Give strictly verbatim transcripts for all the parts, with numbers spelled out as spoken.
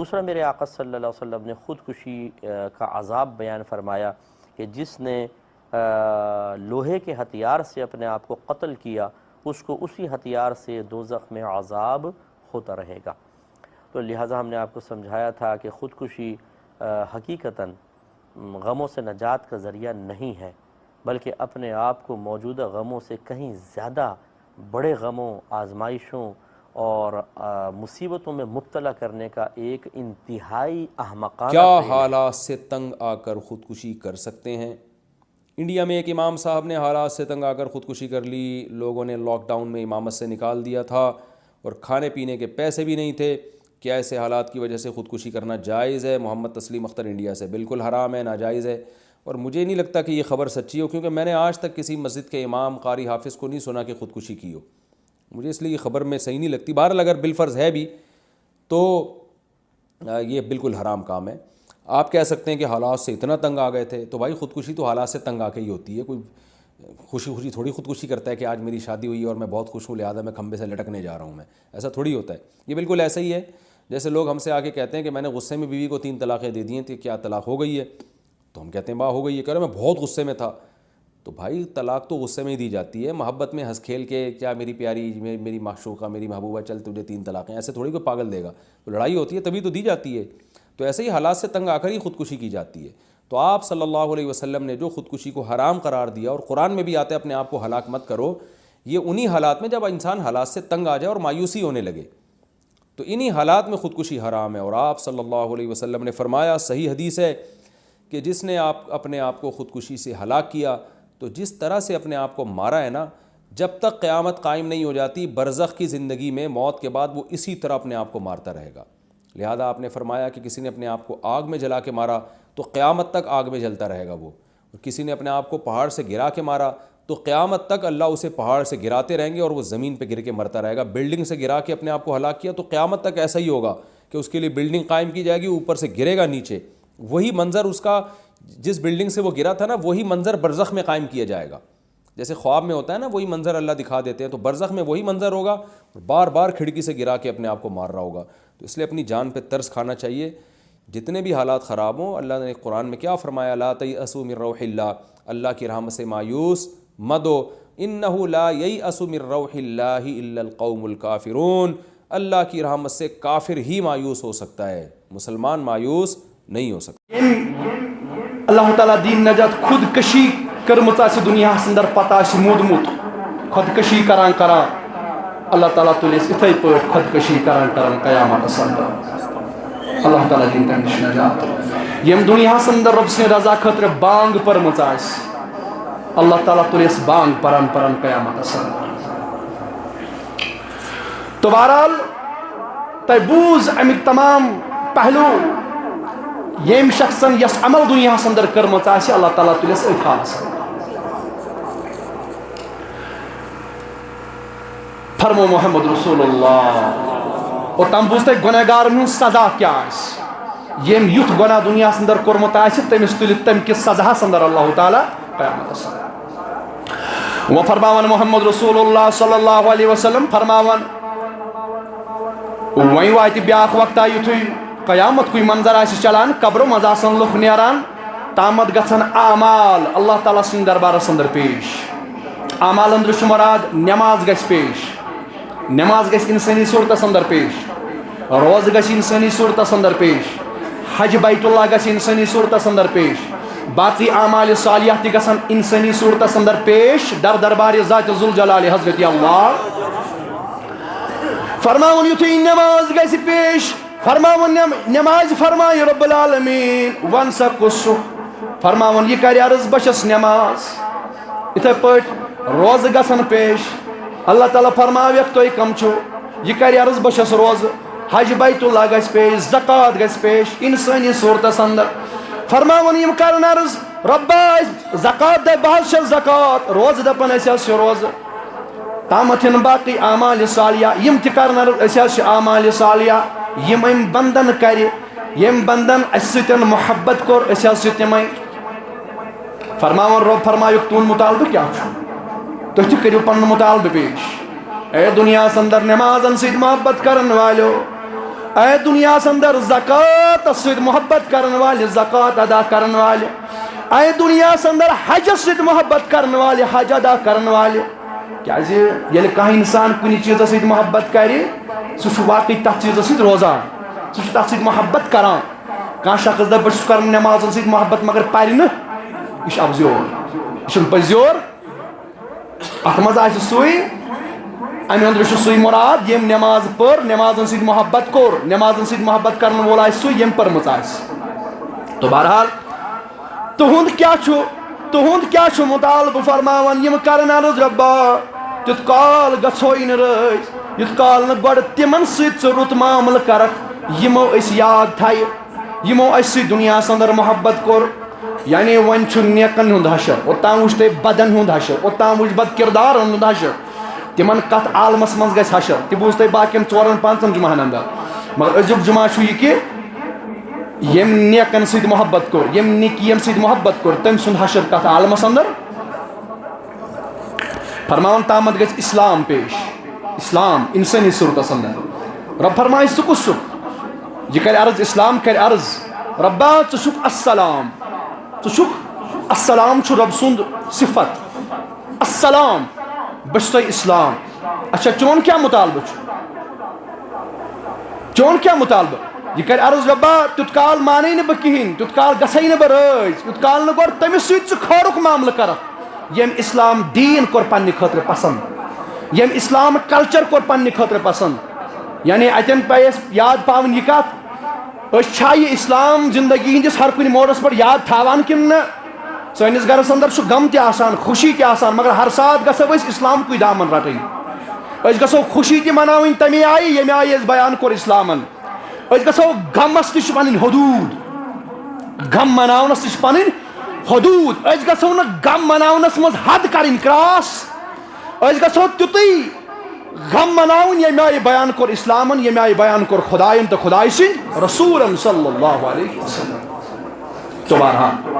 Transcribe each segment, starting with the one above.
دوسرا، میرے آقا صلی اللہ علیہ وسلم نے خودکشی کا عذاب بیان فرمایا کہ جس نے لوہے کے ہتھیار سے اپنے آپ کو قتل کیا، اس کو اسی ہتھیار سے دوزخ میں عذاب ہوتا رہے گا۔ تو لہٰذا ہم نے آپ کو سمجھایا تھا کہ خودکشی حقیقتاً غموں سے نجات کا ذریعہ نہیں ہے، بلکہ اپنے آپ کو موجودہ غموں سے کہیں زیادہ بڑے غموں، آزمائشوں اور مصیبتوں میں مبتلا کرنے کا ایک انتہائی احمقانہ کیا فعل ہے۔ حالات سے تنگ آ کر خودکشی کر سکتے ہیں؟ انڈیا میں ایک امام صاحب نے حالات سے تنگ آ کر خودکشی کر لی۔ لوگوں نے لاک ڈاؤن میں امامت سے نکال دیا تھا اور کھانے پینے کے پیسے بھی نہیں تھے۔ کیا ایسے حالات کی وجہ سے خودکشی کرنا جائز ہے؟ محمد تسلیم اختر انڈیا سے، بالکل حرام ہے، ناجائز ہے۔ اور مجھے نہیں لگتا کہ یہ خبر سچی ہو، کیونکہ میں نے آج تک کسی مسجد کے امام، قاری، حافظ کو نہیں سنا کہ خودکشی کی ہو۔ مجھے اس لیے یہ خبر میں صحیح نہیں لگتی۔ بہرحال، اگر بالفرض ہے بھی تو یہ بالکل حرام کام ہے۔ آپ کہہ سکتے ہیں کہ حالات سے اتنا تنگ آ گئے تھے، تو بھائی، خودکشی تو حالات سے تنگ آ کے ہی ہوتی ہے۔ کوئی خوشی خوشی تھوڑی خودکشی کرتا ہے کہ آج میری شادی ہوئی ہے اور میں بہت خوش ہوں، لہٰذا میں کھمبے سے لٹکنے جا رہا ہوں۔ میں ایسا تھوڑی ہوتا ہے۔ یہ بالکل ایسا ہی ہے جیسے لوگ ہم سے آ کے کہتے ہیں کہ میں نے غصے میں بیوی کو تین طلاقیں دے دی ہیں، تو کیا طلاق ہو گئی ہے؟ تو ہم کہتے ہیں، واہ، ہو گئی ہے۔ کہہ رہے، میں بہت غصے میں تھا۔ تو بھائی، طلاق تو غصے میں ہی دی جاتی ہے، محبت میں ہنس کھیل کے، کیا میری پیاری، میری معشوقہ، میری محبوبہ، چل تجھے تین طلاقیں، ایسے تھوڑی کوئی پاگل دے گا۔ تو لڑائی ہوتی ہے تبھی تو دی جاتی ہے۔ تو ایسے ہی حالات سے تنگ آ کر ہی خودکشی کی جاتی ہے۔ تو آپ صلی اللہ علیہ وسلم نے جو خودکشی کو حرام قرار دیا، اور قرآن میں بھی آتا ہے، اپنے آپ کو ہلاک مت کرو، یہ انہی حالات میں جب انسان حالات سے تنگ آ جائے اور مایوسی ہونے لگے، تو انہی حالات میں خودکشی حرام ہے۔ اور آپ صلی اللہ علیہ وسلم نے فرمایا، صحیح حدیث ہے، کہ جس نے آپ اپنے آپ کو خودکشی سے ہلاک کیا، تو جس طرح سے اپنے آپ کو مارا ہے نا، جب تک قیامت قائم نہیں ہو جاتی، برزخ کی زندگی میں، موت کے بعد، وہ اسی طرح اپنے آپ کو مارتا رہے گا۔ لہذا آپ نے فرمایا کہ کسی نے اپنے آپ کو آگ میں جلا کے مارا تو قیامت تک آگ میں جلتا رہے گا وہ، اور کسی نے اپنے آپ کو پہاڑ سے گرا کے مارا تو قیامت تک اللہ اسے پہاڑ سے گراتے رہیں گے اور وہ زمین پہ گر کے مرتا رہے گا۔ بلڈنگ سے گرا کے اپنے آپ کو ہلاک کیا تو قیامت تک ایسا ہی ہوگا کہ اس کے لیے بلڈنگ قائم کی جائے گی، اوپر سے گرے گا نیچے، وہی منظر اس کا، جس بلڈنگ سے وہ گرا تھا نا، وہی منظر برزخ میں قائم کیا جائے گا۔ جیسے خواب میں ہوتا ہے نا، وہی منظر اللہ دکھا دیتے ہیں، تو برزخ میں وہی منظر ہوگا، بار بار کھڑکی سے گرا کے اپنے آپ کو مار رہا ہوگا۔ تو اس لیے اپنی جان پہ ترس کھانا چاہیے۔ جتنے بھی حالات خراب ہوں، اللہ نے قرآن میں کیا فرمایا؟ لا تیأسوا من روح اللہ، اللہ کی رحمت سے مایوس مت ہو۔ انہ لا ییأس من روح اللہ الا القوم الکافرون، اللہ کی رحمت سے کافر ہی مایوس ہو سکتا ہے، مسلمان مایوس نہیں ہو سکتا۔ ییٚمۍ اللہ تعالیٰ دین نجات خودکشی کٔرمٕژ آسہِ دُنیاہَس اندر، پتہٕ آسہِ موٗدمُت خودکشی کران کران، اللہ تعالیٰ تُلہِ أسۍ اِتھَے پٲٹھۍ خودکشی کران کران قیامتس اندر۔ اللہ تعالیٰ دِنۍ تَمہِ نِش نجات۔ ییٚمۍ دُنیاہَس اندر رۄب سٕنٛدِ رضا خٲطرٕ بانگ پٔرمٕژ آسہِ، اللہ تعالیٰ تُلہِ أسۍ بانگ پران پران قیامتس اندر۔ تو بہرحال، تۄہہِ بوٗز اَمِکۍ تمام پہلو۔ ییٚمۍ شخصن یۄس عمل دُنیاہَس اندر کٔرمٕژ آسہِ، اللہ تعالیٰ تُلٮ۪س أتھۍ حالس اندر۔ فرمو محمد رسول اللہ۔ اور تم بوٗز تۄہہِ گۄنہگارن ہُنٛد سزا کیٛاہ آسہِ۔ ییٚمۍ یُتھ گۄناہ دُنیاہَس اندر کوٚرمُت آسہِ، تٔمِس تُلہِ تَمہِ کِس سزاہَس اندر اللہ تعالیٰ قیامتس اندر۔ وۄنۍ فرماوان محمد رسول اللہ صلی اللہ علیہ وسلم فرماوان، وۄنۍ واتہِ بیٛاکھ وقتہ، یُتھُے قیامت کُے منظر آسہِ چلان، قبرو منٛز آسن لُکھ نیران، تامتھ گژھن اعمال اللہ تعالیٰ سٕنٛدِ دربارس اندر پیش۔ اعمال اندر چھُ مراد نماز گژھِ پیش، نماز گژھِ انسٲنی صورتس اندر پیش، روزٕ گژھِ انسٲنی صورتس اندر پیش، حج بیت اللہ گژھِ انسٲنی صورتس اندر پیش، باقی اعمال صالحہ تہِ گژھن انسٲنی صورتس اندر پیش در دربار ذات ذوالجلال حضرت اللہ۔ فرماوُن یُتھُے نماز گژھِ پیش، فرماوُن نم-، نماز فرمایہِ رب العالمین، وَن سا کُس چھُ؟ فرماوُن یہِ کرِ عرض بہٕ چھَس نماز۔ یِتھے پٲٹھۍ روزٕ گژھن پیش۔ اللہ تعالیٰ فرماویکھ تُہۍ کم چھِو؟ یہِ کرِ عرض بہٕ چھَس روزٕ۔ حج بیت اللہ گژھِ پیش، زکوٰۃ گژھِ پیش، انسٲنی صورتس اندر۔ فرماوُن یِم کرن عرض، رۄبا، أسۍ زکوٰۃ دپہِ بہٕ حظ چھَس زکوٰۃ، روزٕ دپن أسۍ حظ چھِ روزٕ۔ تامتھ یِن باقٕے اعمال صالحہ، یِم تہِ کرن عرض أسۍ حظ چھِ اعمال صالحہ۔ یِم أمۍ بندن کرِ، ییٚمۍ بندن اسہِ سۭتۍ محبت کوٚر، أسۍ حظ چھِ تِمے۔ فرماوان رۄب، فرمایُکھ تُہُنٛد مطالبہٕ کیٛاہ چھُ؟ تُہۍ تہِ کٔرِو پنُن مطالبہٕ پیش۔ اے دُنیاہس اندر نمازن سۭتۍ محبت کرن والیو، اے دنیاہس اندر زکوٰۃ سۭتۍ محبت کرن والہِ، زکوٰۃ ادا کرن والہِ۔ اے دنیاہس اندر حجس سۭتۍ محبت کرن والہِ، حج ادا کرن والہِ۔ کیازِ ییٚلہِ کانٛہہ انسان کُنہِ چیٖزس سۭتۍ محبت کرِ، سُہ چھُ واقعی تتھ چیٖزس سۭتۍ روزان، سُہ چھُ تتھ سۭتۍ محبت کران۔ کانٛہہ شخص دپہِ، بہٕ چھُس کران نمازن سۭتۍ محبت، مگر پرِ نہٕ، یہِ چھُ اپزیور، یہِ چھُنہٕ پٔزیور۔ اتھ منٛز آسہِ سُے، امہِ أنٛدرٕ چھُ سُے مراد، ییٚمۍ نماز پٔر، نمازن سۭتۍ محبت کوٚر، نمازن سۭتۍ محبت کرن وول آسہِ سُے، ییٚمۍ پٔرمٕژ آسہِ۔ تو بہرحال، تُہُنٛد کیٛاہ چھُ، تُہُنٛد کیٛاہ چھُ مطالبہٕ فرماوان؟ یِم کرن عرض، رۄبا، تیُتھ کال گژھوے نہٕ رٲضۍ، یُتھ کال نہٕ گۄڈٕ تِمن سۭتۍ ژٕ رُت معاملہٕ کرکھ، یِمو أسۍ یاد تھایہِ، یِمو اَسہِ سۭتۍ دُنیاہَس اندر محبت کوٚر، یعنی وۄنۍ چھُ نیکن ہُنٛد حشر، اوٚتام وٕچھ تۄہہِ بدن ہُنٛد حشر، اوٚتام وٕچھ بد کردارن ہُنٛد حشر۔ تِمن کتھ عالمس منٛز گژھِ حشر، تہِ بوٗز تۄہہِ باقین ژورن پانٛژن جمعہن اندر۔ مگر أزیُک جمعہ چھُ یہِ کہِ ییٚمۍ نیکن سۭتۍ محبت کوٚر، ییٚمۍ نیکین سۭتۍ محبت کوٚر، تٔمۍ سُنٛد حشر کتھ عالمس اندر۔ فرماوان تامتھ گژھِ اسلام پیش، اسلام انسٲنی صورتس اندر۔ رب فرمایہِ، ژٕ کُس چھُکھ؟ یہِ کرِ عرض، اسلام کرِ عرض، ربا، ژٕ چھُکھ السلام، ژٕ چھُکھ، السلام چھُ رب سُنٛد صفت، السلام، بہٕ چھُسے اسلام۔ اچھا، چون کیٛاہ مطالبہٕ چھُ؟ چون کیٛاہ مطالبہٕ؟ یہِ کرِ عرض، رۄبا، تیُتھ کال مانے نہٕ بہٕ کِہیٖنۍ، تیُتھ کال گژھے نہٕ بہٕ رٲضۍ، یُتھ کال نہٕ گۄڈٕ تٔمِس سۭتۍ ژٕ کھٲرُکھ معاملہٕ کرکھ، ییٚمۍ اسلام دیٖن کوٚر پننہِ خٲطرٕ پسنٛد، ییٚمۍ اسلام کلچر کوٚر پننہِ خٲطرٕ پسنٛد۔ یعنی اتٮ۪ن پے اسہِ یاد پاوٕنۍ یہِ کتھ، أسۍ چھا یہِ اسلام زندگی ہٕنٛدِس ہر کُنہِ موڑس پٮ۪ٹھ یاد تھاوان کِنہٕ نہ؟ سٲنِس گرس اندر چھُ غم تہِ آسان، خوشی تہِ آسان، مگر ہر ساتہٕ گژھو أسۍ اسلامکُے دامن رٹٕنۍ۔ أسۍ گژھو خوشی تہِ مناوٕنۍ تمے آیہِ، ییٚمہِ آیہِ أسۍ بیان کوٚر اسلامن۔ أسۍ گژھو غمس تہِ چھِ پنٕنۍ حدوٗد، غم مناونس تہِ چھِ پنٕنۍ حدوٗد۔ أسۍ گژھو نہٕ غم مناونس منٛز حد کرٕنۍ کراس۔ أسۍ گژھو تیُتُے غم مناوُن، ییٚمہِ آیہِ بیان کوٚر اسلامن، ییٚمہِ آیہِ بیان کوٚر خداین تہٕ خدایہِ سٕنٛدۍ رسوٗلن صلی اللہ علیہ وسلم۔ تو بہرحال،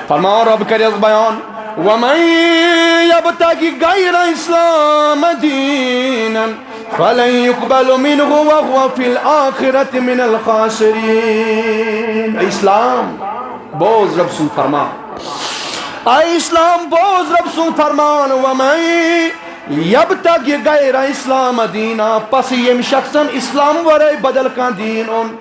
فرماوان رب کرٮ۪س بیان، ومن یبتغ غیر اسلام دینا فلن یقبل منه وهو فی الآخرة من الخاسرین۔ اے اسلام، بوز رب سُنٛد فرمان۔ اے اسلام، بوز رب سُنٛد فرمان۔ ومن یبتغ غیر اسلام دینا، پس ییٚمۍ شخصن اسلام ورٲے بدل کانٛہہ دیٖن اوٚن،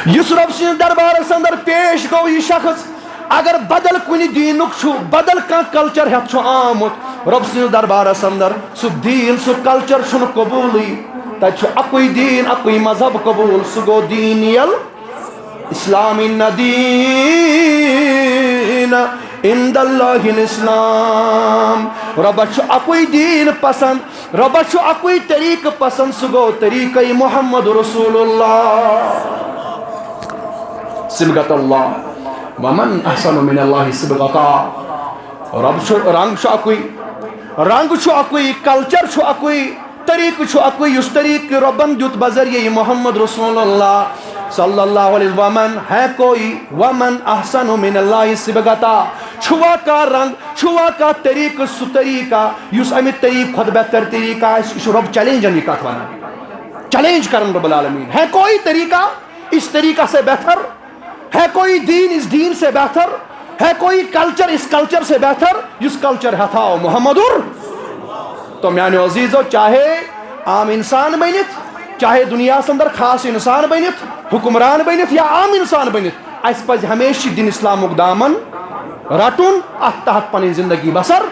یُس رب سٕنٛدِس دربارس اندر پیش گوٚو یہِ شخص، اگر بدل کُنہِ دیٖنُک چھُ، بدل کانٛہہ کلچر ہٮ۪تھ چھُ آمُت رب سٕنٛدِس دربارس اندر، سُہ دیٖن، سُہ کلچر چھُنہٕ قبوٗلٕے۔ تتہِ چھُ اکُے دیٖن، اکُے مذہب قبوٗل، سُہ گوٚو دیٖن یل اسلام۔ ان الدین عند اللہ الاسلام۔ رۄبس چھُ اکُے دیٖن پسند، رۄبس چھُ اکُے طریٖقہٕ پسند، سُہ گوٚو طریٖقے محمد رسول اللہ۔ صبغت اللہ، ومن احسن من اللہ صبغتا۔ رۄب چھُ، رنگ چھُ اکُے، رنگ چھُ اکُے، کلچر چھُ اکُے، طریٖقہٕ چھُ اکُے، یُس طریٖقہٕ رۄبن دیُت بذریعہ محمد رسول اللہ صلی اللہ علیہ وسلم۔ ومن ہے کوئی، ومن احسن من اللہ صبغتا، چھُوا کانٛہہ رنگ، چھُوا کانٛہہ طریٖقہٕ، سُہ طریٖقہ یُس امہِ طریٖقہٕ کھۄتہٕ بہتر طریٖقہٕ آسہِ؟ یہِ چھُ رۄب چیلنجن یہِ کتھ ونان، چیلنج کران رب العالمین، ہے کوئی طریقہ اس طریقہ سے بہتر؟ ہے کوئی دین اس دین سے بہتر؟ ہے کوئی کلچر اس کلچر سے بہتر یُس کلچر ہیتھاو محمد ار؟ تو میانیو عزیزو، چاہے عام انسان بٔنِتھ، چاہے دُنیاہس اندر خاص انسان بٔنِتھ، حکمران بٔنِتھ یا عام انسان بٔنِتھ، اسہِ پزِ ہمیشہِ دین اسلامُک دامن رٹُن، اتھ تحت پنٕنۍ زندگی بسر